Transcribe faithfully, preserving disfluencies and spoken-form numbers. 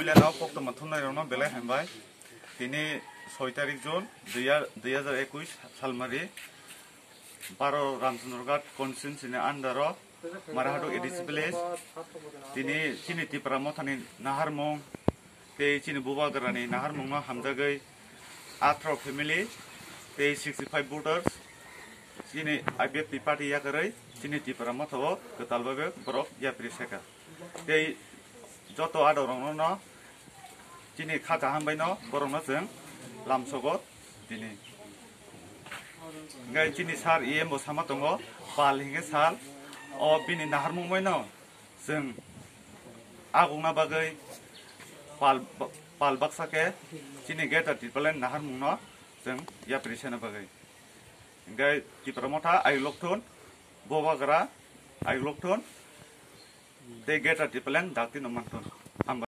Puilano koktwma thumnairokno belai hambai. Tini soi tarik June dui ha-, dui hajar ekush salmari baro Ramchandraghat constituency ni under o Marahatuk A D C village. Tini chini Tipra Mothani naharmung tei chini Bubagrani naharmungno hamjagwi atharo family tei sixty five voters chini I P F T party yakarwi chini Tipra Motha o kwtal bai borok yapri seka. Tei joto adorokno no chini kha kaham bai no borokno chwng lamsogo tini. Hingke chini sir E M bo sama tongo, pal hingke sal, o bini naharmung bai no chwng agukna bagwi pal, pal baksa khe chini Greater Tipraland naharmung no chwng yapri sena bagwi. Hingke Tipra Motha ayuk lok thun, Bubagra ayuk lok thun, tei Greater Tipraland dakti no man thun. Hambai.